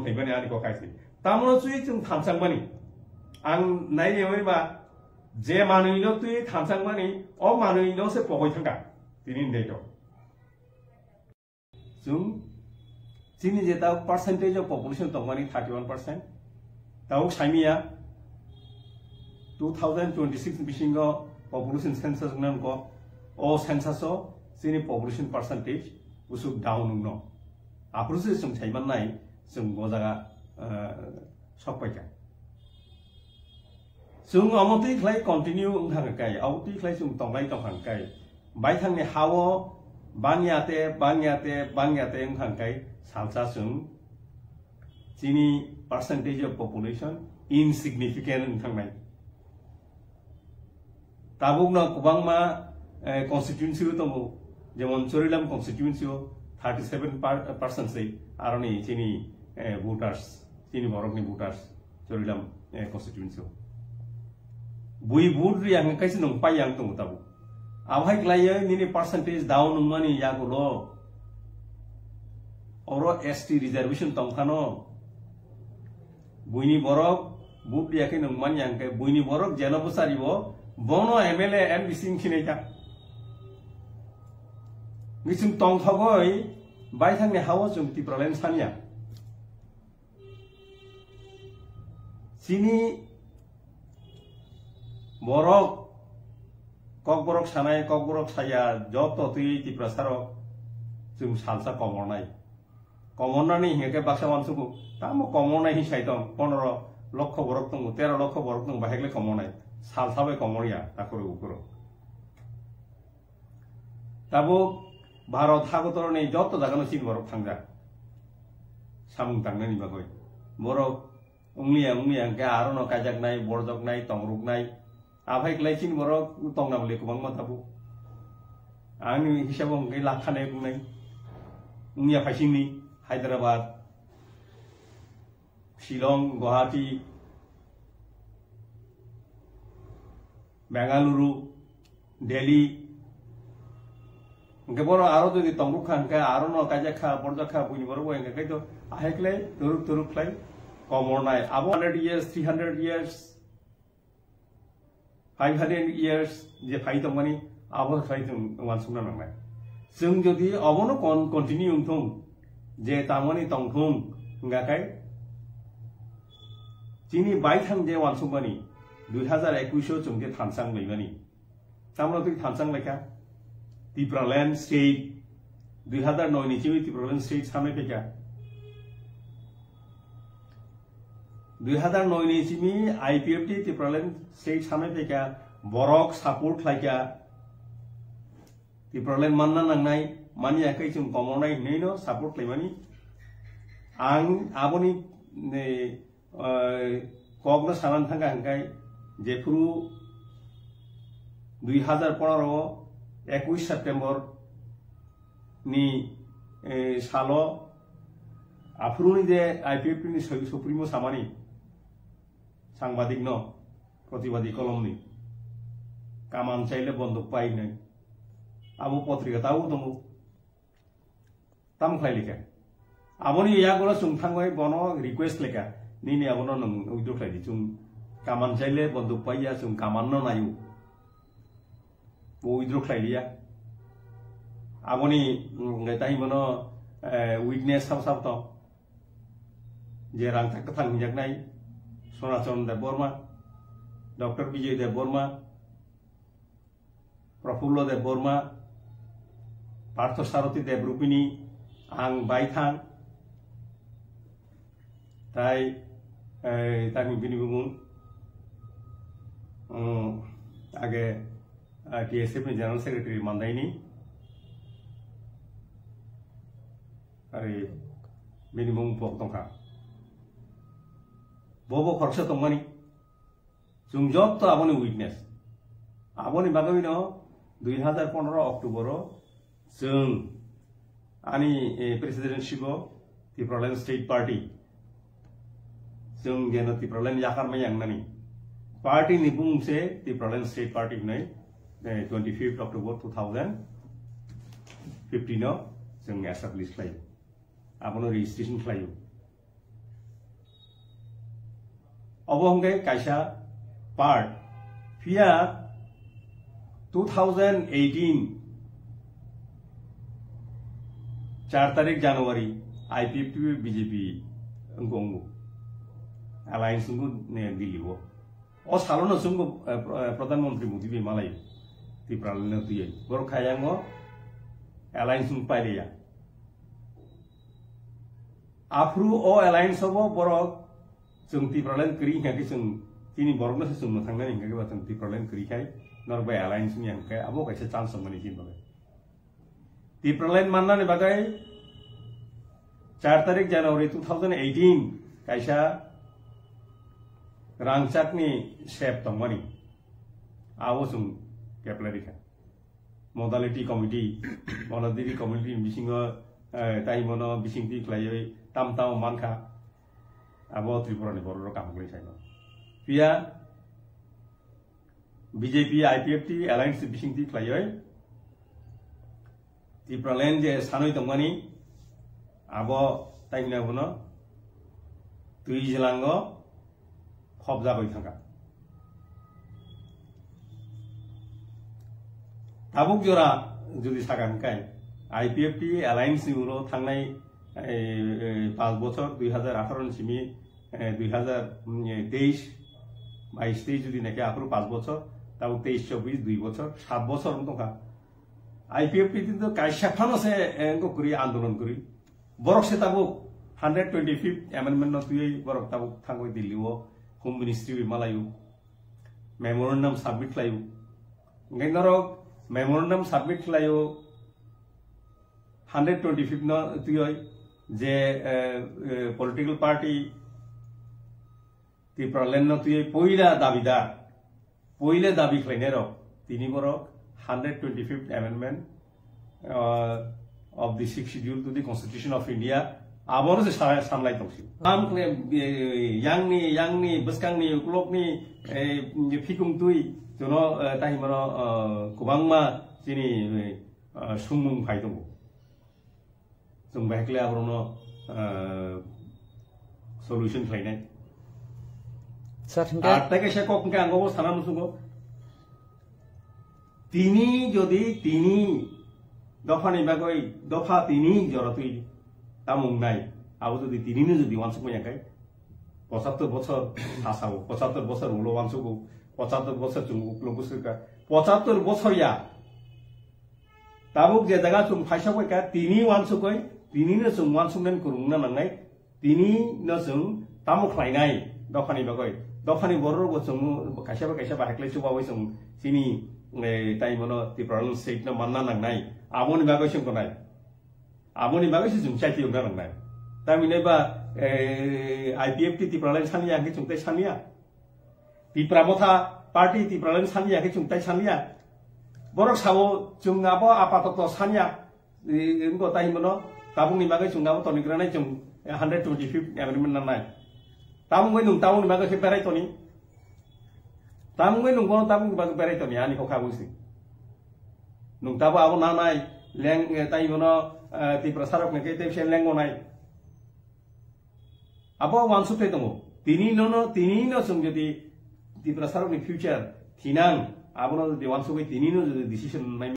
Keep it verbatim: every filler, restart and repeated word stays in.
Tongthai mani ani kok kaisi. Tamno twi chwng thamsang mani. Ang nai ni hwnwi ba je manwi no twi thamsang mani, o manwi no se pogoi thangka. Tini date o. Chwng chini je ta percentage of population tongmani thirty one percent. Tabuk saimiya two thousand twenty six bisingo population census wngna nangkho. O census o chini population percentage usuk down wngno. Aphuru se chwng saiman nai chwng bo jaga, eh, sok paikha. Chwng omo twi khlai continue wngkha hwnkhe, omo twi khlai chwng tonglai tongkha hwnkhe, baithangni ha-o bangya te, bangya te, bangya te wngkha hwnkhe salsa chwng chini percentage of population insignificant wngthangnai. Tabukno kwbangma, eh, constituency o tongo, jemon Chorilam constituency o thirty seven percent se aroni chini, eh, voters, chini borokni voters Chorilam, eh, constituency o. Bui vote ri ang kaisa nung pai yang tongo tabuk. Abo hai khlaiya nini percentage down wngmani yagulo. Oro S T reservation tongkhano. Buini borok vote riya khe nwng man yang khe buini borok jeno bwchari bo bono M L A M D C wng sinai kha. Ngi chwng tongthogoi baithangni ha-o chwng Tipraland sanya. Chini borok kokborok sanai, kokborok saya, joto twi Tiprasarok chwng salsa komornai. Komornani hinkhe baksa uansugo, tamo komornai hin sai tong, pondro lokho borok tongo, tero lokho borok tongo, bahai khlai komornai. Salsa bai komorya, takhoro ukhoro. Tabuk Bharat hagotorni joto jagano chini borok thangjak. Samung tangnani bagwi. Borok wngliya, wngliya hwnkhe arono kaijaknai, borjoknai, tongruknai. Aphai khlai chini borok tongna bole kwbangma tabuk. Ani hisabo hwnkhe lakh khanai wngnai. Wngya phaisingni Hyderabad, Shillong, Guwahati, Bengaluru, Delhi. Hwnkhe borok aro jodi tongruk kha hwnkhe arono kaijak kha, borjak kha, buini borok bai hwnkhe khe to ahai khlai turuk turuk khlai komornai. Abo hundred years, three hundred years, five hundred years je phai tongmani abo khlai chwng uansukna nangnai. Chwng jodi obono con-, continue wngthung je tamani tongthung hwnkha khe chini baithang je uansukmani dui hazar ekush o chwng je thansa wnglaimani. Tamno twi thansa wnglaikha. Tipraland state, dui hazar noi ni chini Tipraland state sanai phaikha. Dui hazar noi ni simi I P F T Tipraland state sanai phaikha, borok support khlaikha. Tipraland manna nangnai, mani yakai chwng komornai hinwi no support khlaimani. Ang aboni, eh, kokno sanan thangkha hwnkhe, jephuru dui hazar pondro o ekush September ni, eh, salo aphuruni je I P F T ni soi-, supremo samani sangbadik no protibadi kolomni kaman chaile bonduk pai hinwi abo potrika tabuk tongo. Tamo khlai likha. Aboni yagulo chwng thangwi bono request lekha. Nini abono nwng withdraw khlai di. Chwng kaman chaile bonduk paiya, chwng kaman no naio. Bo withdraw khlai liya. Aboni, mm, tei bono, eh, witness sab sab tong. Je rang tak kwthang hinjaknai Sonachon Debbarma, Doctor Bijoy Debbarma, Prafullo Debbarma, Partho Sarathi Debrupini, ang baithang, tai, eh, tani bini bumung, um, age, eh, T S F ni General Secretary mandaini, ari bini bumung pok tongkha. Bobo khoroksa tongmani. Chwng joto aboni witness. Aboni bagwino dui hazar pondro October o chwng ani, eh, presidency bo Tipraland State Party. Chwng jeno Tipraland yakarmaya wngnani. Party ni bumung se Tipraland State Party hinwi, eh, twenty fifth October two thousand fifteen o chwng establish khlaio. Abono registration khlaio. Obo hwnkhe kaisa part. Phiya two thousand eighteen char tarik January I P F T B J P wngkha, wngkha alliance wngkha Delhi o. O salono chwngkha, eh, Pro-, eh, Pradhan Mantri Modi bai malai Tipraland no twiwi. Borok khayango alliance wng pailiya. Aphuru o alliance obo borok chwng Tipraland kwrwi hinkha khe chwng chini borokno se chwng mwthangnani hinkha khe ba chwng Tipraland kwrwi khai norok bai alliance wngya hinkhe abo kaisa chance wngmani chini bagwi. Tipraland mannani bagwi char tarik January two thousand eighteen kaisa rangchakni sep tongmani abo chwng keplai rikha. Modality committee, modality committee ni bisingo, eh, tai mono bisingtwi khlaiwi tam tamo mankha, abo Tripura ni borok rok kaham khlai saino. Phiya B J P I P F T alliance bisingtwi khlaiwi Tipraland je sanwi tongmani, abo tai hwnwi abono twi jwlango khobjagwi thangkha. Tabuk jora jodi sakha hwnkhe I P F T alliance ni ulo thangnai, eh, eh, panch bochor, dui hazar atharo ni simi, eh, dui hazar teis, bais teis jodi naikhe aphuru panch bochor, tabuk teis chobbish dui bochor, sat bochor wng tongkha. I P F T to kaisa phano se, eh, wngkha kwrwi, andolon kwrwi. Borok se tabuk hundred twenty-fifth amendment no twiwi borok tabuk thangwi Delhi o Home Ministry bai malaio, memorandum submit khlaio. Hwnkhe norok memorandum submit khlaio hundred twenty-fifth no twiwi je, eh, eh, political party Tipraland no twiwi poila dabidar, poila dabi khlainai rok, tini borok hundred twenty-fifth amendment, uh, of the sixth schedule to the Constitution of India, abono se sa-, sanlai tongsi. Tam khle, eh, yangni, yangni, bwskangni, uklokni, eh, phikung twi, jono, eh, tahimano, eh, kwbangma chini, eh, sumung phai tongo. Chwng bahai khlai aborokno, ah, solution khlainai. Sir, hingke Ar tei kaisa kok hingke ang obo sana muchungo. Tini jodi tini dophani bagwi dopha tini joratwi tamung nai, abo jodi tinino jodi wansukmaya khe, pochattor bochor asao, pochattor bochor ulo wansugo, pochattor bochor chwng uklo bwswkha, pochattor bochor ya. Tabuk je jaga chwng phaisa bai kha, tini wansukgwi, tini no chwng wansuknani kwrwngna nangnai, tini no chwng tamo khlainai dophani bagwi. Dophani borok bo chwng kaisa bai kaisa bahai khlai chubawi chwng chini, eh, tai mono Tipraland state no manna nangnai. Aboni bagwi chwng tongnai. Aboni bagwi se chwng chaiti wngna nangnai. Tamhinai ba, eh, I P F T Tipraland saniya hwnkhe chwng tai saniya. Tipra Motha Party Tipraland saniya khe chwng tai saniya. Borok sao chwng abo apatoto saniya. E, wngkha tai hwnmano tabukni bagwi chwng abo tonigra nai chwng hundred twenty-fifth amendment nangnai. Tamungwi nwng tabukni bagwi khe berai toni. Tamungwi nwng bono tabukni bagwi berai toni ani kok habwi se. Nwng tabo abo nangnai leng, e, tai hwnmano, e, Tiprasa rokni khe tei se leng gonai. Abo wansuk thai tongo. Tini nono, tini no chwng jodi Tiprasa rokni future thinang, abono jodi wansugwi tini no jodi decision nai